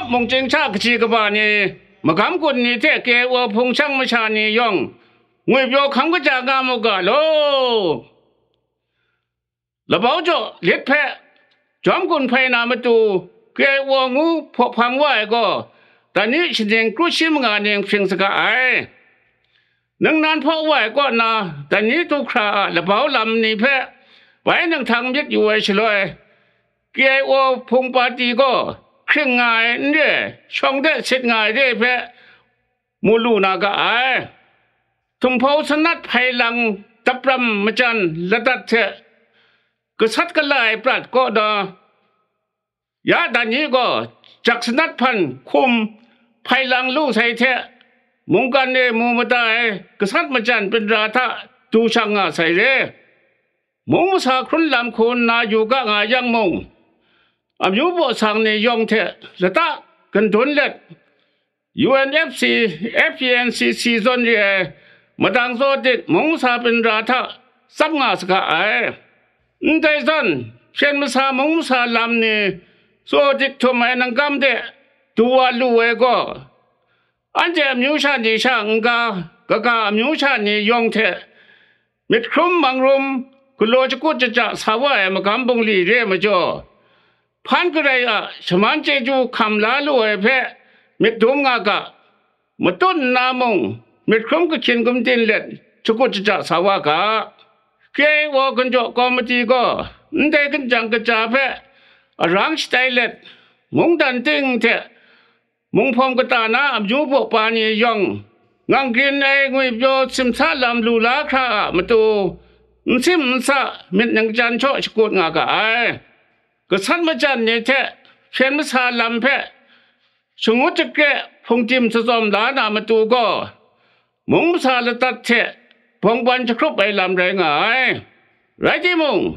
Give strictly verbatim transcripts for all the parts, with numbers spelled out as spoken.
Mungchying sha kaji kaba ni, magam gun ni hte K I O hpung shang masha ni yawng ngwipyaw hkam kaja nga mu ga law. Labau jaw lit hpe jawm gun hpai na matu, K I O ngu hpaw hpang wa ai gaw, dai ni shaning kru shi manga ning hpring saga ai. Ningnan hpaw wa ai kaw na, dai ni du hkra a labau lam ni hpe bai nang htang myit yu ai shaloi, K I O hpung pati gaw hkring nga ai n re, shawng de sit nga ai re hpe mu lu na ga ai. Htumhpau sanat hpai lang dapram majan ladat hte gasat gala ai prat kaw na, ya dan ni gaw jak sanat hpan hkum hpai lang lu sai hte, mungkan e mu mada ai gasat majan binra hta du shang nga sai re. Mung masa hkrun lam hku nna yu ga nga yang mung, amyu baw sang ni yawng hte lata gandun let, U N F C, F P N C C zawn re ai madang zaw dik mung masa binra hta tsap nga saga ai. Ndai zawn, hpyen masa mung masa lam ni zaw dik htum ai nangkam de du wa lu ai gaw, anhte amyu sha ni sha n-ga, kaga amyu sha ni yawng hte myit hkrum mang rum, galaw shakut shaja sa wa ai magam bungli re ai majaw, hpan garai a shaman chyeju hkam la lu ai hpe myit dum nga ga, matut nna mung myit hkrum kahkyin gumdin let shakut shaja sa wa ga. K I O gunjaw kawmiti gaw ndai ginjang kaja hpe arang shatai let, mungdan ting hte munghpawm kata na amyu baw pa ni yawng, ngang grin ai ngwipyaw simsa lam lu la hkra a matu, n sim n sa myit ningjan shaw shakut nga ga ai. Gasat majan ni hte hpyen masa lam hpe shangut shakre hpungdim shatsawm la na matu gaw, mung masa ladat hte bawngban jahkrup ai lam rai nga ai. Rai timung,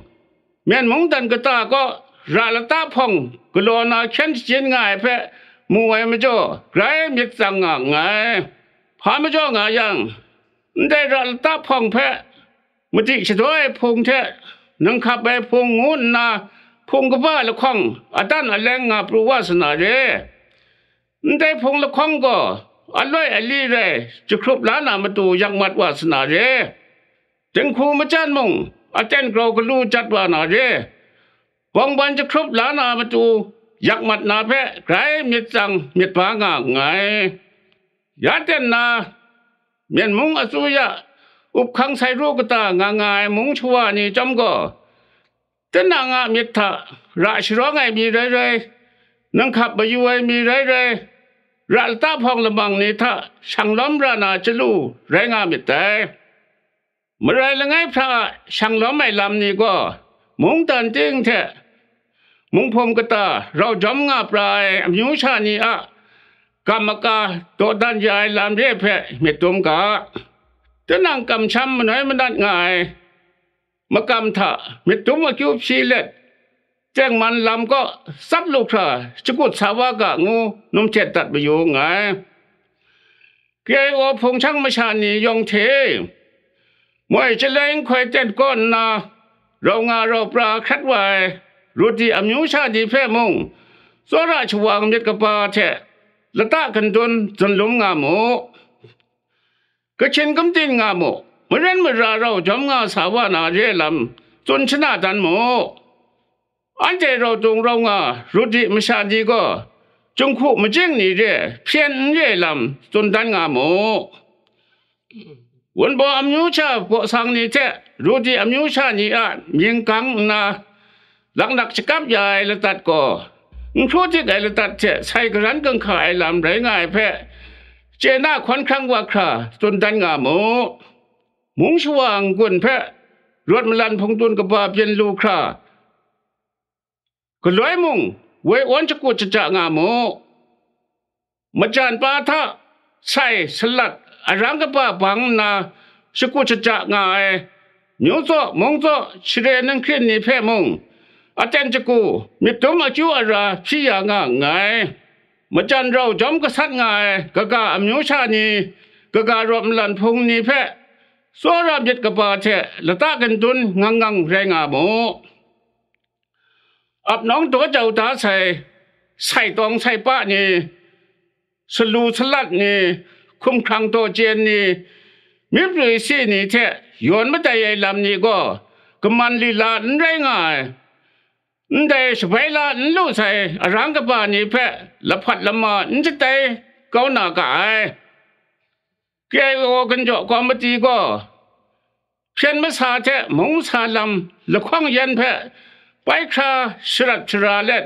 Myen mungdan kata kaw ra lata hpawng galaw na hkyen shajin nga ai hpe mu ai majaw, grai myit tsang nga nngai. Hpa majaw nga yang, ndai ra lata hpawng hpe madi shadaw ai hpung hte, ninghkap ai hpung ngu nna hpung kaba lahkawng adan aleng nga pru wa sa na re. Ndai hpung lahkawng gaw aloi ali rai jahkrup la na matu yak mat wa sa na re. Dinghku majan mung aten grau galu jat wa na re. Bawngban jahkrup la na matu yak mat na hpe grai myit tsang myit ba nga nngai. Ya ten na, Myen mung atsu ya up hkang sai ru kata nga nga ai mung shawa ni chyawm gaw, tinang a myit hta ra sharawng ai mi rai rai, ninghkap mayu ai mi rai rai, ra lata hpawng lamang ni hta shang lawm ra na chyalu rai nga myit dai. Marai langai hpra a shang lawm ai lam ni gaw, mungdan ting hte munghpawm kata rau jawm nga pra ai amyu sha ni a gam maka dawdan ya ai lam re hpe myit dum ga. Tinang kamsham manoi manat nga ai makam hta myit dum akyu hpyi let, tengman lam kaw tsap lu hkra shakut sa wa ga ngu num htet dat mayu nngai. K I O hpung shang masha ni yawng hte moi chyalai nhtoi ten kaw nna, rau nga rau pra hkrat wa ai Ruti amyu sha ni hpe mung, tsawra shawang myit kaba hte lata gandun zunlum nga mu. Kahkyin gamdin nga mu, maren mara rau jawm nga sa wa na re lam tsun shana dan mu. Anhte rau tung rau nga Ruti masha ni gaw, jinghku majing ni re hpyen n re lam tsun dan nga mu. Wunpawng amyu sha baw sang ni hte Ruti amyu sha ni a mying gang nna, laknak shakap ya ai ladat gaw, n hkru dik ai ladat hte sai garan ginhka ai lam rai nga ai hpe, chye na hkawn hkrang wa hkra tsun dan nga mu. Mung shawa n-gun hpe rawt malan hpungtun kaba byin lu hkra, galoi mung woi awn shakut shaja nga mu. Majan pa hta sai salat arang kaba bang nna shakut shaja nga ai, myu tsaw mung tsaw share ninghkrin ni hpe mung, aten shagu myit dum akyu ara hpyi ya nga nngai. Majan rau jawm gasat nga ai kaga amyu sha ni, kaga rawt malan hpung ni hpe tsawra myit kaba hte lata gandun ngang ngang rai nga mu. Ap nawng daw jau da sai, sai tawng sai pa ni, salu salat ni, hkumhkrang daw chyen ni, myit rui si ni hte yawn madai ai lam ni gaw, kaman lila n rai nga ai, ndai shabai la n lu sai arang kaba ni hpe lahpat lama n shatai kau na ga ai. K I O Ganjaw Komiti gaw hpyen masa hte mung sa lam lahkawng yan hpe paihkra sharat shara let,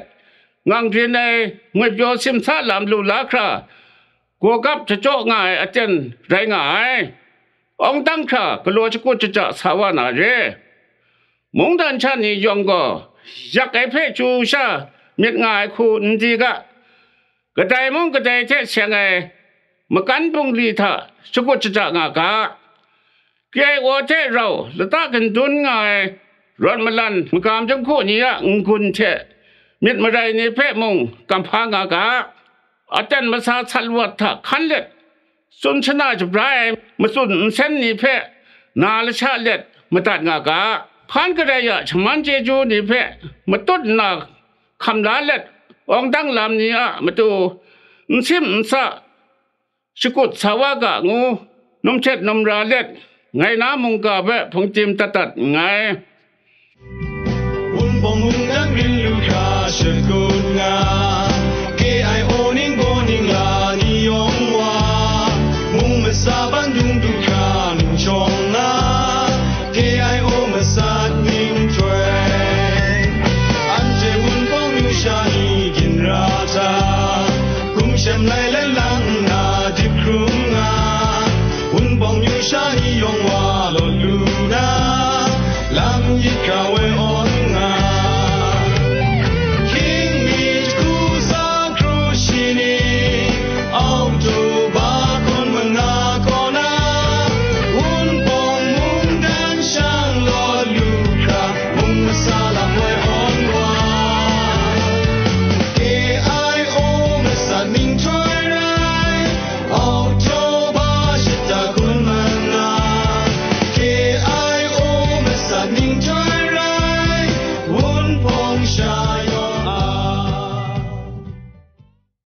ngang rin ai ngwipyaw simsa lam lu la hkra, gawgap jajaw nga ai aten rai nga ai. Awng dang hkra galaw shakut shaja sa wa na re. Mungdan sha ni yawng gaw yak ai hpe chyu sha myit nga ai hku n di ga, kadai mung kadai hte seng ai makan bungli hta shakut shaja nga ga. K I O hte rau lata kandun nga ai rawt malan magam jinghku ni a n-gun hte myit marai ni hpe mung kamhpa nga ga. Aten masa sat lawat hta hkan let, tsun shana shabra ai matsun nsen ni hpe na lasha let madat nga ga. Hpan karai a shaman chyeju ni hpe matut nna hkam la let, awng dang lam ni a matu n sim n sa shakut sa wa ga ngu, num htet num ra let, ngai na mungga hpe hpungdim dat dat nngai.